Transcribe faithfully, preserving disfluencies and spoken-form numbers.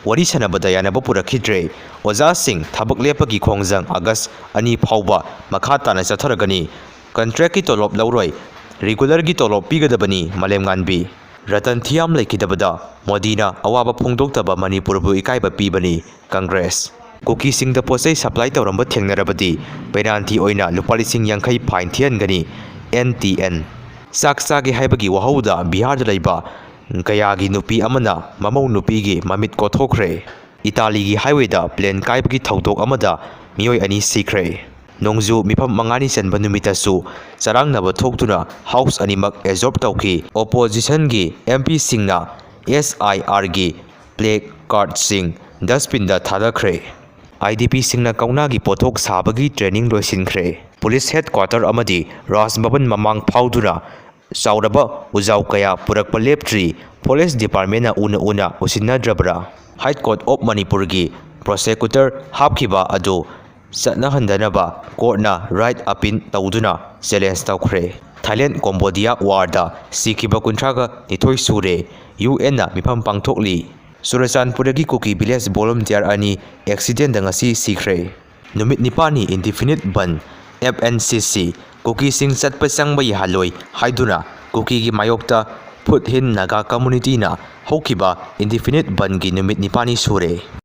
ꯋꯥꯔꯤ ꯁꯥꯟꯅꯕꯗ ꯌꯥꯅꯕ ꯄꯨꯔꯛꯈꯤꯗ꯭ꯔꯦ꯫ ꯑꯣꯖꯥꯁꯤꯡ ꯊꯕꯛ ꯂꯦꯞꯄꯒꯤ ꯈꯣꯡꯖꯪ ꯑꯥꯒꯁ ꯑꯅꯤ ꯐꯥꯎꯕ ꯃꯈꯥ ꯇꯥꯅ ꯆꯠꯊꯔꯒꯅꯤ꯫ ꯀꯟꯇ꯭ꯔꯦꯛꯀꯤ ꯇꯣꯂꯣꯞ ꯂꯧꯔꯣꯏ, ꯔꯤꯒꯨꯂꯔꯒꯤ ꯇꯣꯂꯣꯞ ꯄꯤꯒꯗꯕꯅꯤ ꯃꯥꯂꯦꯝꯉꯥꯟꯕꯤ꯫ ꯔꯇꯟ ꯊꯤꯌꯥꯝ ꯂꯩꯈꯤꯗꯕꯗ ꯃꯣꯗꯤꯅ ꯑꯋꯥꯕ ꯐꯣꯡꯗꯣꯛꯇꯕ ꯃꯅꯤꯄꯨꯔꯕꯨ ꯏꯀꯥꯏꯕ ꯄꯤꯕꯅꯤ ꯀꯪꯒ꯭ꯔꯦꯁ꯫ ꯀꯨꯀꯤꯁꯤꯡꯗ ꯄꯣꯠꯆꯩ ꯁꯄ꯭ꯂꯥꯏ ꯇꯧꯔꯝꯕ ꯊꯦꯡꯅꯔꯕꯗꯤ ꯄꯦꯅꯥꯜꯇꯤ ꯑꯣꯏꯅ ꯂꯨꯄꯥ ꯂꯤꯁꯤꯡ ꯌꯥꯡꯈꯩ ꯐꯥꯏꯟ ꯊꯤꯍꯟꯒꯅꯤ, ꯑꯦꯟ ꯇꯤ ꯑꯦꯟ꯫ ꯆꯥꯛ ꯆꯥꯒꯦ ꯍꯥꯏꯕꯒꯤ ꯋꯥꯍꯧꯗ ꯕꯤꯍꯥꯔꯗ ꯂꯩꯕ ꯒꯌꯥꯒꯤ ꯅꯨꯄꯤ ꯑꯃꯅ ꯃꯃꯧ ꯅꯨꯄꯤꯒꯤ ꯃꯃꯤꯠ ꯀꯣꯊꯣꯛꯈ꯭ꯔꯦ꯫ ꯏꯇꯥꯂꯤꯒꯤ ꯍꯥꯏꯋꯦꯗ ꯄ꯭ꯂꯦꯟ ꯀꯥꯏꯕꯒꯤ ꯊꯧꯗꯣꯛ ꯑꯃꯗ ꯃꯤꯑꯣꯏ ꯑꯅꯤ ꯁꯤꯈ꯭ꯔꯦ꯫ ꯅꯣꯡꯖꯨ ꯃꯤꯐꯝ ꯃꯉꯥꯅꯤ ꯆꯟꯕ ꯅꯨꯃꯤꯠꯇꯁꯨ ꯆꯔꯥꯡꯅꯕ ꯊꯣꯛꯇꯨꯅ ꯍꯥꯎꯁ ꯑꯅꯤꯃꯛ ꯑꯦꯖꯣꯔꯞ ꯇꯧꯈꯤ꯫ ꯑꯣꯄꯣꯖꯤꯁꯟꯒꯤ M ꯄꯤꯁꯤꯡꯅ S I ꯑꯥꯔꯒꯤ play ꯀꯥꯔꯗꯁꯤꯡ ꯗꯁꯕꯤꯟꯗ ꯊꯥꯗꯈ꯭ꯔꯦ꯫ I D ꯄꯤꯁꯤꯡꯅ ꯀꯧꯅꯥꯒꯤ ꯄꯣꯠꯊꯣꯛ ꯁꯥꯕꯒꯤ ꯇ꯭ꯔꯦꯅꯤꯡ ꯂꯣꯏꯁꯤꯟꯈ꯭ꯔꯦ꯫ ꯄꯨꯂꯤꯁ ꯍꯦꯗꯀ꯭ꯋꯥꯇꯔ ꯑꯃꯗꯤ ꯔꯥꯖ ꯚꯕꯟ ꯃꯃꯥꯡ ꯐꯥꯎꯗꯨꯅ ꯆꯥꯎꯔꯕ ꯎꯖꯥꯎ ꯀꯌꯥ ꯄꯨꯔꯛꯄ ꯂꯦꯞꯇ꯭ꯔꯤ꯫ ꯐꯣꯔꯦꯁ ꯗꯤꯄꯥꯔꯠꯃꯦꯟꯅ ꯎꯅ ꯎꯅ ꯎꯁꯤꯟꯅꯗ꯭ꯔꯕ꯭ꯔꯥ? ꯍꯥꯏ ꯀꯣꯔꯠ ꯑꯣꯐ ꯃꯅꯤꯄꯨꯔꯒꯤ ꯄ꯭ꯔꯣꯁꯦꯀ꯭ꯌꯨꯇꯔ ꯍꯥꯞꯈꯤꯕ ꯑꯗꯨ ꯆꯠꯅꯍꯟꯗꯅꯕ ꯀꯣꯔꯠꯅ ꯔꯥꯏꯠ ꯑꯄꯤꯜ ꯇꯧꯗꯨꯅ ꯆꯦꯂꯦꯟꯖ ꯇꯧꯈ꯭ꯔꯦ꯫ ꯊꯥꯏꯂꯦꯟ ꯀꯣꯝꯕꯣꯗꯤꯌꯥ ꯋꯥꯔꯗ ꯁꯤꯈꯤꯕ ꯀꯨꯟꯊ꯭ꯔꯥꯒ ꯅꯤꯊꯣꯏ ꯁꯨꯔꯦ꯫ ꯌꯨ ꯑꯦꯟꯅ ꯃꯤꯐꯝ ꯄꯥꯡꯊꯣꯛꯂꯤ꯫ ꯆꯨꯔꯆꯥꯟꯄꯨꯔꯗꯒꯤ ꯀꯨꯀꯤ ꯚꯤꯂꯦꯖ ꯚꯣꯂꯨꯟꯇꯤꯌꯥꯔ ꯑꯅꯤ ꯑꯦꯛꯁꯤꯗꯦꯟꯗ ꯉꯁꯤ ꯁꯤꯈ꯭ꯔꯦ꯫ ꯅꯨꯃꯤꯠ ꯅꯤꯄꯥꯜꯅꯤ ꯏꯟꯗꯤꯐꯤꯅꯤꯠ ꯕꯟ, ꯑꯦꯐ ꯑꯦꯟ ꯁꯤ ꯁꯤ, ꯀꯨꯀꯤꯁꯤꯡ ꯆꯠꯄ ꯆꯪꯕ ꯌꯥꯍꯜꯂꯣꯏ ꯍꯥꯏꯗꯨꯅ ꯀꯨꯀꯤꯒꯤ ꯃꯥꯌꯣꯛꯇ ꯐꯨꯠ ꯍꯤꯟ ꯅꯥꯒꯥ ꯀꯝꯃꯨꯅꯤꯇꯤꯅ ꯍꯧꯈꯤꯕ ꯏꯟꯗꯤꯐꯤꯅꯤꯠ ꯕꯟꯒꯤ ꯅꯨꯃꯤꯠ ꯅꯤꯄꯥꯜꯅꯤ ꯁꯨꯔꯦ꯫